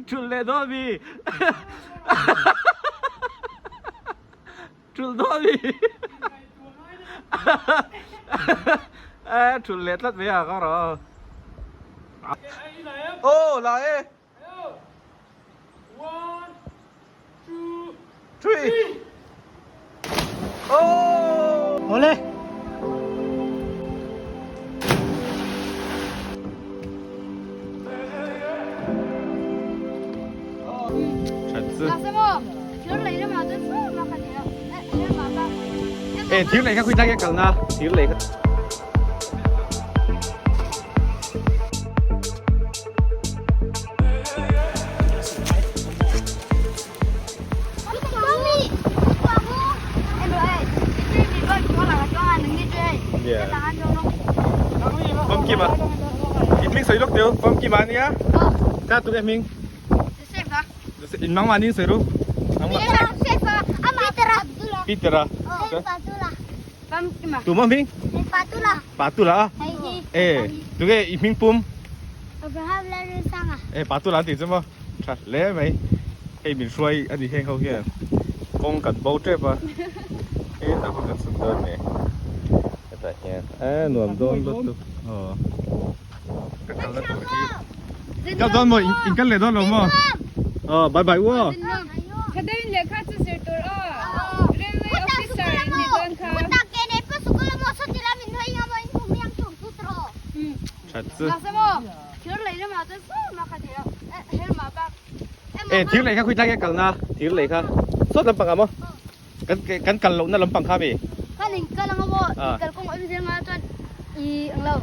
Thul leh dawn mi. Thul dawn mi. Thul leh tlat mai a ka rawh. Aw la e. Three. Oh. Ole. Ê, thiếu này các quý ta cần na, thiếu này. Famkima. In hming sawi lawk teu Famkima ania. Ka tuk e hming. In mang mahni sawi ru. Peter a. Tuma hming? Patula a. E tunge i hming pum? Abraham Lalrinsanga. E Patula an tih chu maw? Tha hle mai. Hei min hruai a ni heng ho hian kawng kan bo tep a. Hetah pawh kan chhuk dawn ni. Hetah hian e nuam dawn lutuk. Aw. Ka kalna tur hi. Kal dawn maw? In kal leh dawn lo maw? Aw bye bye u aw. Thadeuin lehkha chu zir tur aw. Railway officer in ni dawn kha. That chu. E thir lei kha khui tlai nge kalna thir lei kha sawt lampang ah maw kan kan kal lohna lampang kha mi. Khan in kal anga maw i kal kawng awm zel nga chuan i ang lo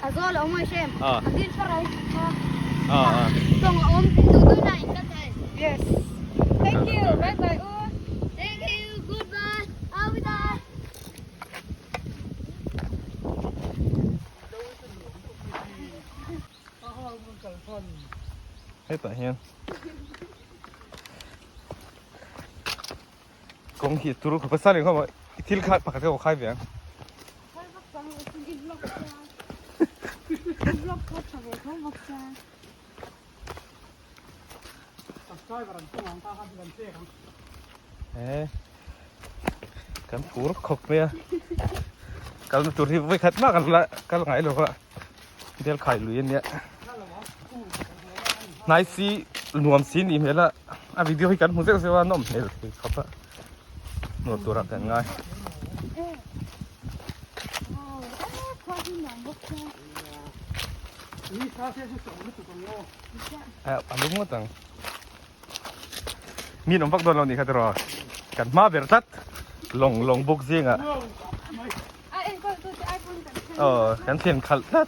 a zawl a awm a hrem a green parai kha tawng a awm duh duh na in kal thei. Yes. Thank you. Bye bye u. Thank you. Goodbye. Awidai. Hetah hian kawng hi turu khawp a sar eng khawp a i thil kha pakhat kha khai ve ang. He kan phur khawp mai a kalna tur hi vawikhat mah kan la kal ngai lo va bel khai lui ania hnai si nuam si nih hmel a a video hi kan hmu zeuh zeuh a nawm hmel thei khawp a nuam turah kan ngai. A lum ngawt ang. Mi an awm vak dawn lo nih kha tiraw. Kan hma ber tlat. Lawng lawng buk zingah. Aw kan thlen khalh tlat.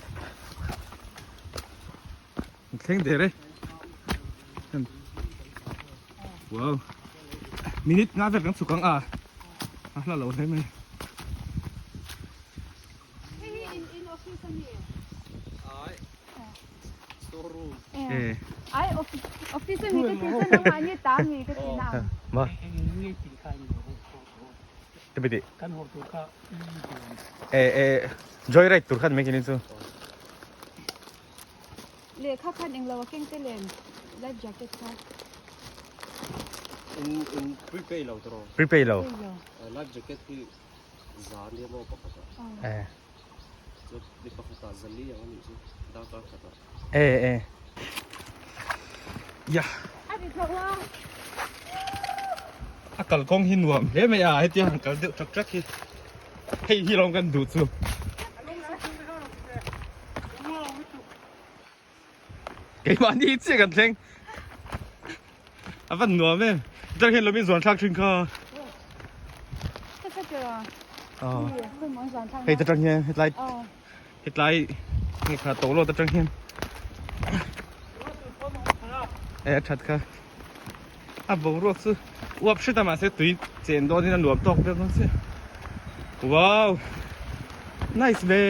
Thleng der e. Wow. Minute nga vel kan chhuk ang a. A hla lo hle mai. Ma. Te bidi. E e joyride tur khan me kini chu. Lehkha khan englo a keng te len life jacket kha. In in prepay lo tro. Prepay lo. Life jacket hi Zan hi maw pakhat ah. Eh. Chu ni pakhat ah zali ang anih chu darkar khat ah. Eh eh. Ya. A ri tho a. A kalkawng hi nuam hle mai a hetia han kal deuh trak trak hi. Hei hi lawng kan duh chu. Keimahni chiah kan thleng. A van nuam em. Dar hian lomin zuan thlak thin kha. Hei ta tang hian hetlai hetlai nge kha to lo ta tang hian. E a that kha. A boruak chu uap hret a mahse tui chen dawn in a nuam tawk vel dawn chiah. Wow! Nice ve!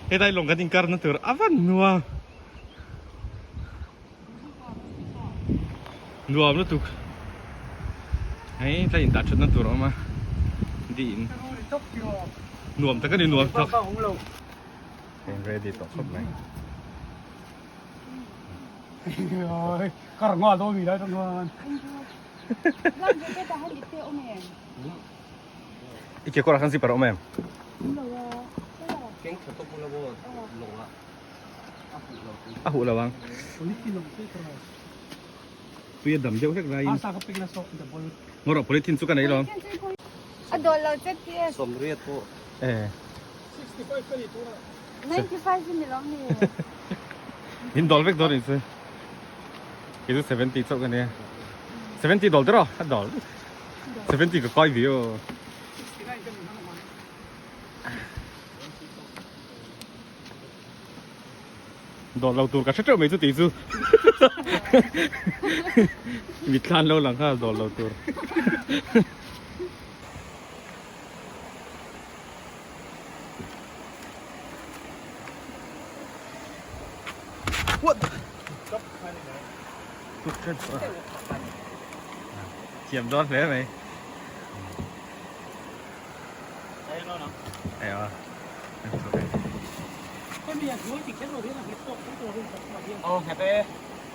Hetlai lawng kan inkar na tur a van nuam. Nuam lutuk. Hei tlai indah that na tur a awm a. Diin. Nuam tak a ni nuam tak. Ready tawh khawp mai. Kar nga dawn mi lai tang khan. Life jacket ah han ipte awm em? I ke kawrah khan zipper a awm em? Awm lo a. Keng tha tawp ula maw lawngah a huh lo tui. A huh lo ang. Tui a dam deuh hlek laiin. Ngaw rawh polythene chu ka nei lo. A dawl lo che tia. Sawmriat pawh. Eh. 95 i ni lo mi. Min dawl vek dawn in chu. Kei chu 70 chauh ka nia. 70 dawl tiraw? A dawl. 70 ka kai ve aw. Dawl lo tur ka hre teuh mai chu tih chu. Mitthla an lo lang kha dawl lo tur. What the? Thiam dawn hle mai. Aw nghet e,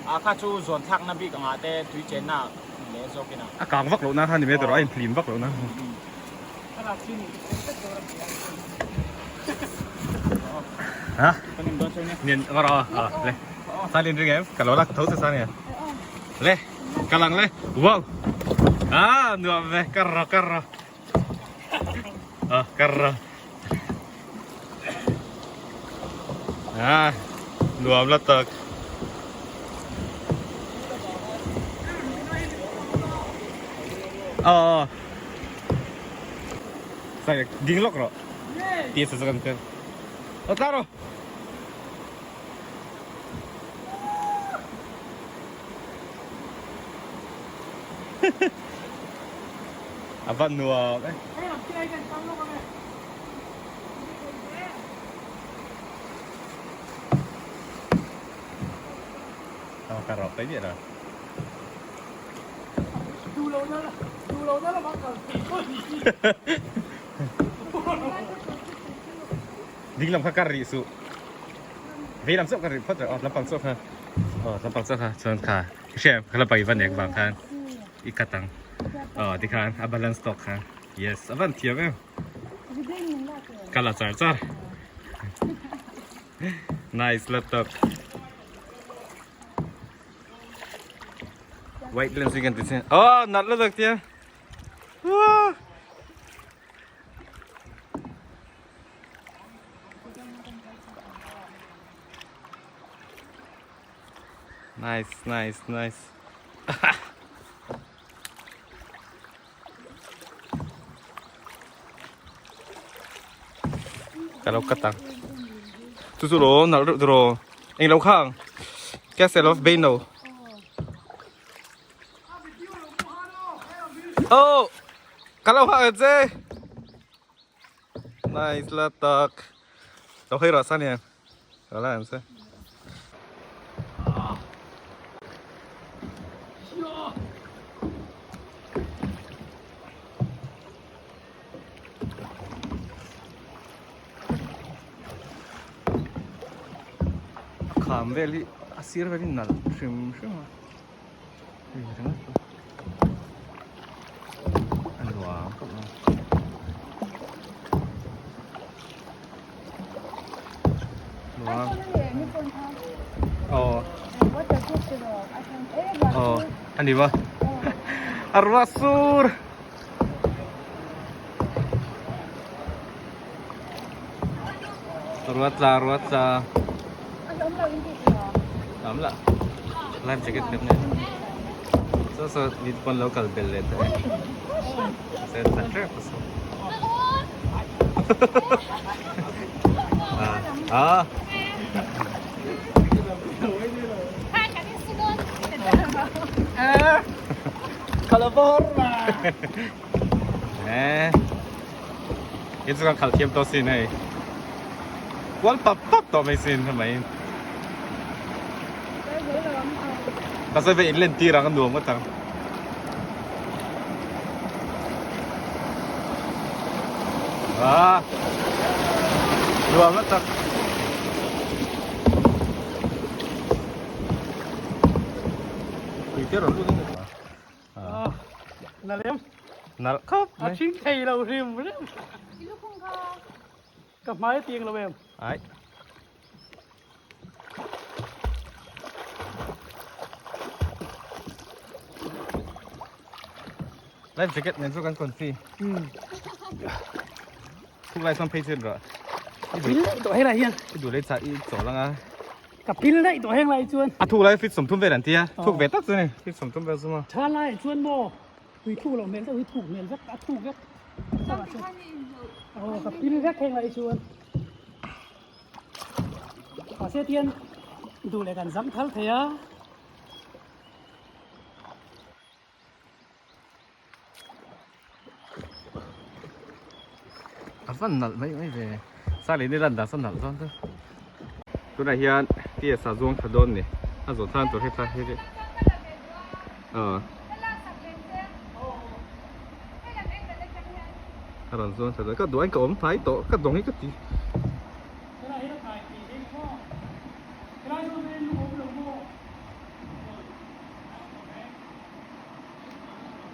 a kha chu zawn thlakna bik anga te tui chenna leh zawk in a. A kang vak lohna kha ni mai tur a inhlim vak lohna. Ha? Nian ngar a a le. Salin ring em ka lo lak tho che sa nia. Le ka lang le. Wow. Ah nuam ve kar kar. Ah kar. Ah nuam la tak. Ờ. Sai ding lawk rawh. Tia sa kan kal. Aw tla rawh. A va nuam e. Aw ka rawh mai miah lo. Ding lam kha kar rih suh. Vei lam chauh ka rih phawt rih. Aw lampang chauh kha. Aw lampang chauh kha chuan kha i hria em? Kha lampang i va nek vang khan i cut ang. Aw tikhan a balance tawk kha. Yes, a van thiam em. Ka la char char. Nice laptop. White lens you can see. Oh, not look there. Whoa. Nice, nice, nice. Ka lo cut ang. Chu chu lo nalh reuh tiraw. Eng lo khang. Castle of Beino. Oh! Ka lo hak che. Nice la tak. Lo hei rawh sa nia. Lo la em se. Kham vel hi a sir vel hi nalh hrim hrim a. Hei ringawt pawh a nuam khawp mai. Nuam. Aw. Aw a ni va. A ruah sur. Ruah tla ruah tla. Awm lo. Life jacket kan nei. Saw saw nit pawn lo kal bel leh ta e. Set ta hrep a saw. Ah. Eh. Hi chu kan khalh thiam tawh sin hei. Kual pap pap tawh mai sin hemai. Ka sawi ve in len tir ang a nuam ngawt ang. Ah. Nuam ngawt tak. Tia rawn lut in a na lem nalh khawp mai a thing thei lo hrim rem I lukhum kha ka hmai a tiang lo em ai Life jacket nen chu kan confi thuk lai chuan phei chin rawh pil daih tawh helai hian i duh lei chah i chawl anga ka pil daih tawh heng lai chuan a thuk lai feet 30 vel an tia thuk ve tak chu ni feet 30 vel chu maw tha lai chuan maw tui thuk loh hmel deuh hi thuk hmel vek a thuk vek aw ka pil vek heng lai chuan mahse tian duh leh kan zam thal thei a. A van nalh mai mai ve Sali ni lan dan sawn nalh zawn chu tunah hian TS ah zuang tha dawn ni a zawh thlan tur hi tla hi aw a rawn zuang tha dawn ka duh ain ka awm hnai tawh ka dawng hi ka ti.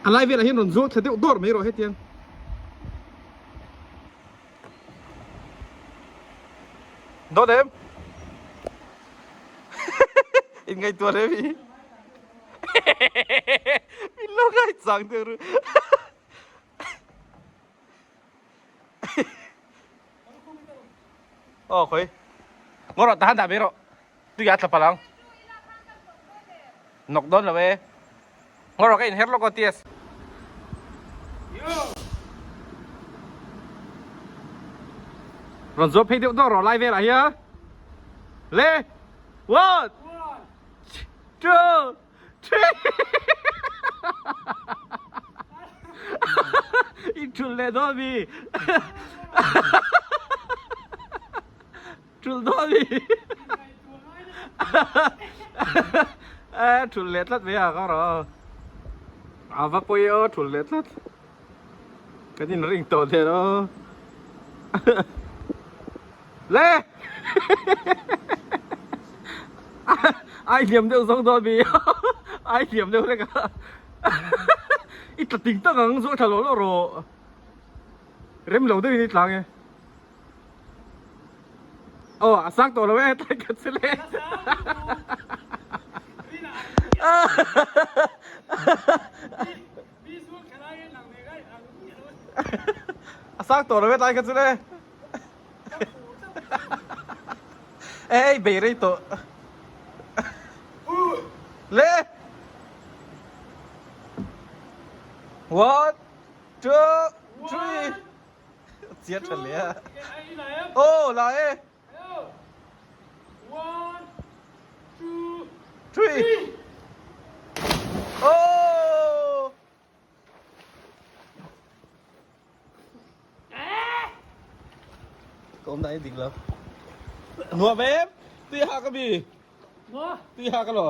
A lai velah hian rawn zuang thla deuh dawr mai rawh hetiang. Dawt em? In ngaihtuah rem hi. Min lo ngai chang deuh ru. Aw khawi. Ngaw rawh tahan dah mai rawh. Tui a tla palh ang. Nawk dawn lo e. Ngaw rawh ka inher lawk aw TS. Rawn zuam phei deuh dawr rawh lai velah hian. Le! One! Two! Three! I thul leh dawn mi. Thul dawn mi. A thul leh tlat mai a ka rawh. A va pawi aw thul leh tlat. Kan in ring tawh der aw. Le! Ai hliam deuh zawng dawn mi. Ai hliam deuh hlek a. I tla ting tak ang zawh tha lo lo rawh. Rem lo deuhin i tlang e. Aw a sang tawh lo e tlai khat che le. A sang tawh lo e tlai khat che le. Ei bei rei tawh. Le. One, two, three. Chiat tha hle a. Aw la e. One, two, three. Aw. Ka awm dan hi dik lo. Nuam em? Tui hak a mi? Tui hak a lo?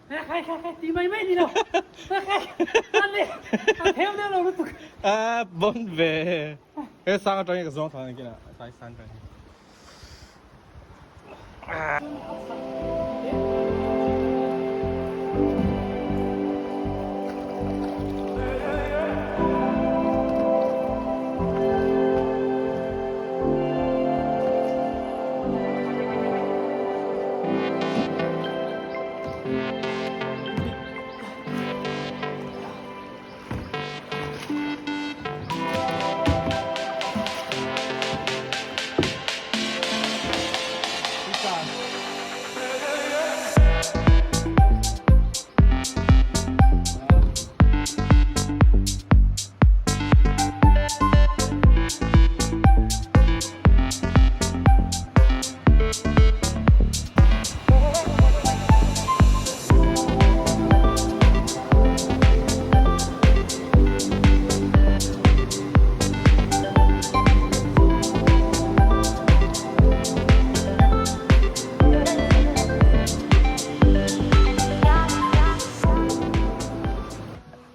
Khai khai khai ti mai mai ni lo. Khai an le a theu deuh lo lutuk. A bon ve. He sang atangin ka zawng thang ang kina sai sang atangin.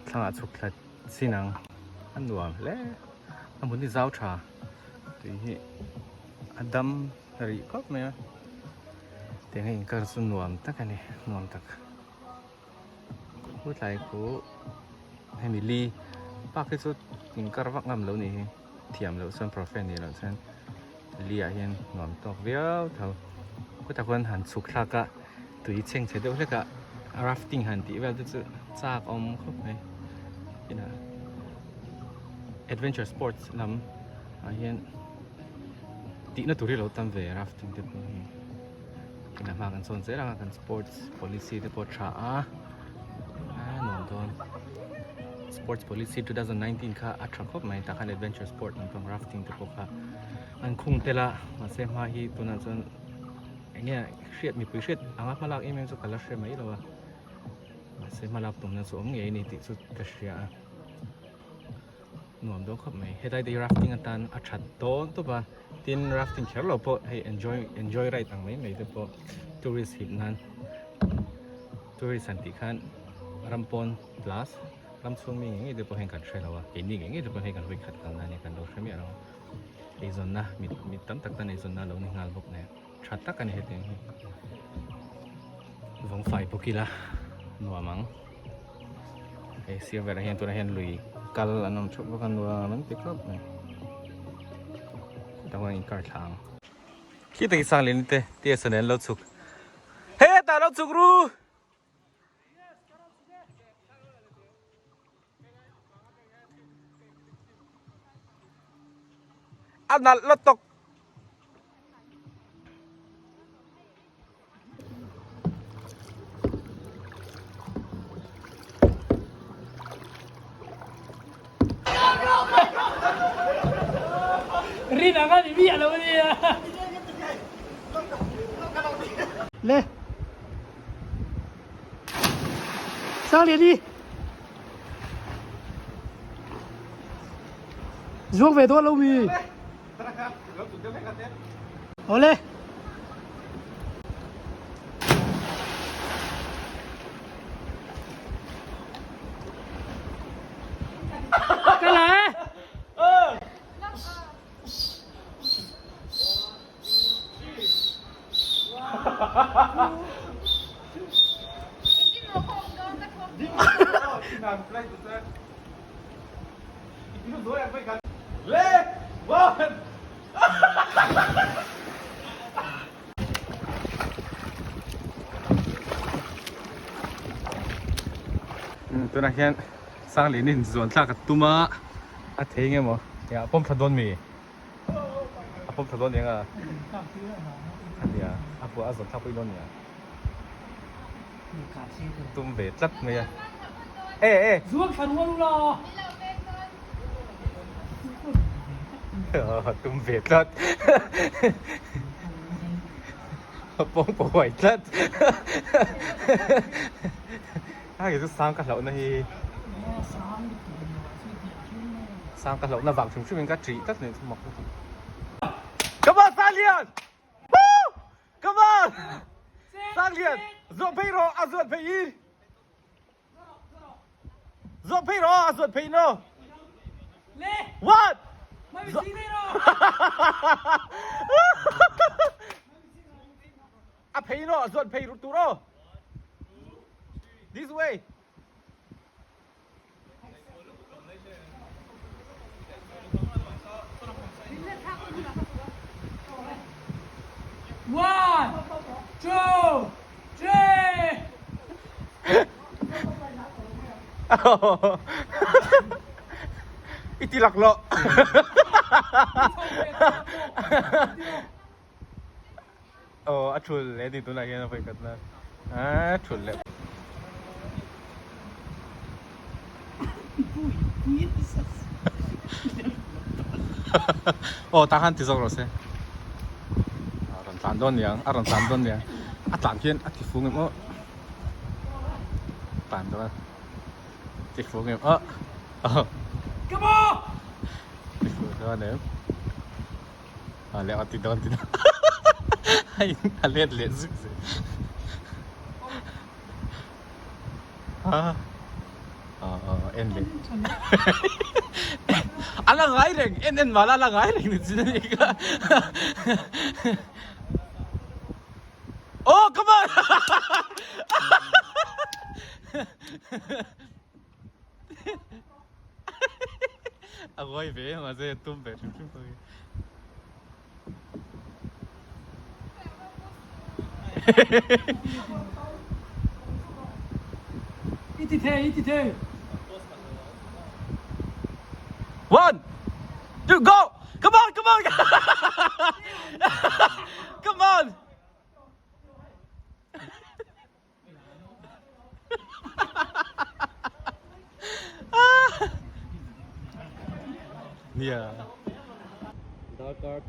Thlangah chhuk thla chin ang a nuam hle a hmun hi zau tha tui hi a dam rih khawp mai a tiang a inkar chu nuam tak a ni nuam tak. Khu tlai khu hemi li bak hi chu inkar vak ngam lo nih hi thiam loh chuan profe nih loh chuan li ah hian nuam tawk viau tho khutah khuan han chhuk thlak a tui chheng chhe deuh hlek a rafting han tih vel te chu chak awm khawp mai inah adventure sports lam ah hian tihna tur hi a lo tam ve rafting te pawh hi. Ina hma kan sawn zel ang a kan sports policy te pawh tha a a nuam dawn sports policy 2019 kha a tha khawp mai tah khan adventure sport lampang rafting te pawh kha an khung tel a mahse hma hi tunah chuan eng nge hriat mipui hriat anga hma lak em em chu ka la hre mai lo a mahse hma lak tumna chu awm ngei a ni tih chu ka hria a. Nuam dawn khawp mai hetlai te hi rafting atan a that dawn tawp a tin rafting kher lo pawh hei enjoy enjoy ride ang mai mai te pawh tourist hip nan tourist han tih khan ram pawn plus ram chhung mi ngei ngei te pawh hian kan hre lo a keini ngei ngei te pawh hei kan vawi khat kal nan hian kan lo hre miah lo a eizawnna mi mi tam tak tan eizawnna a lo ni nghal bawk nen tha tak a ni hetiang hi vawng fai bawk ila nuam ang. Hei sir velah hian tunah hian lui kal an awm thup bawk a nuam an ti khawp mai tah huan inkar thla ang khi tak hi sang leh te te sawn an lo chhuk hetah lo chhuk ru a nalh lutuk. Rin ang a ni miah lo a nia. Le. Sang lian hi. Zuang ve dawn lo mi. Awle. Ka la e. Tunah hian Sanglinin zuan thlak a tum a, a thei nge maw? Nia a pawm tha dawn mi? A pawm tha dawn eng a? Nia a buah a zuan thlak pawh i dawn nia. Tum ve tlat mai a. E e. Zuan thla rual ula. Tum ve tlat. A pawng pawh huai tlat. A kei chu sang ka hlauhna hi sang ka hlauhna vang hrim hrim in ka ṭih tlat nih chu mak lutuk. Come on Sanglian! Woo! Come on! Sanglian! Zuah phei rawh a zuat phei i! Zuah phei rawh a zuat phei no! What? A phei no a zuat phei tur aw! This way! One, two, three. I ti laklawh. Aw a thul leh ni tunah hian a vawi khat na a thul leh. Aw tah khan ti zawk rawh se. A rawn tlan dawn niang a rawn tlan dawn niang a tlan khian a ti fung em aw tlan dawn a ti fung em aw Come on! Ti fung dawn em. A leh a ti dawn ti dawn a in a let leh zuk zel a a en leh a la ngai reng en en mah la a la ngai reng ni chin a ni kha oh come on. A ngawi ve em a zai a tum ve hrim hrim tawh hi. I ti thei, i ti thei. One, two, go! Come on, come on! Come on! Nia. Darkar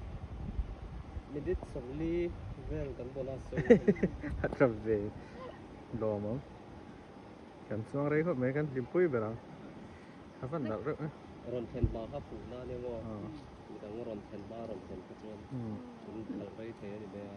minute sawmli vel kan bawl a sawi. A tap ve lawm ang. Kan chuang rei khawp mai kan hlimpui ber ang. A van loh reuh e. Rawn thlen hma kha fuh na ania maw. Midang rawn thlen hma rawn thlen kha chuan kan kal rei thei a ni mai a.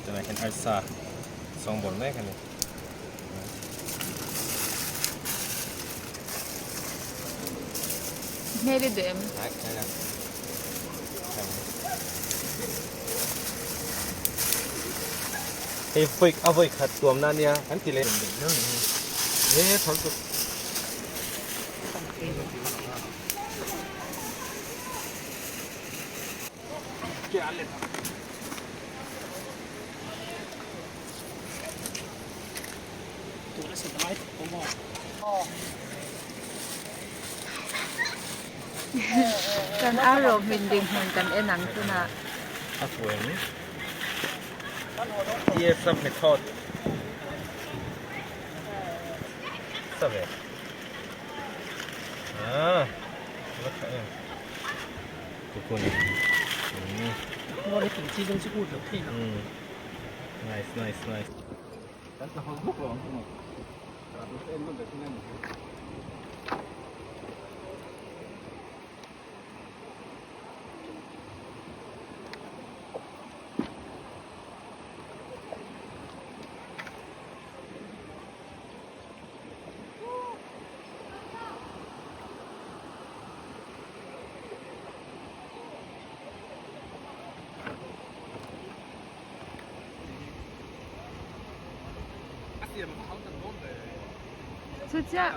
Tunah hian arsa sawngbawl mek a ni. Hmel i duh em? Hei vawi a vawi khat tuam na ania an ti leh. He thal chu. Kan ar rawh hmin ding hmun kan en ang tunah. A fu em? Yes, some method. Sa ve. Ah, la tha em. Nice nice nice. Chu chiah.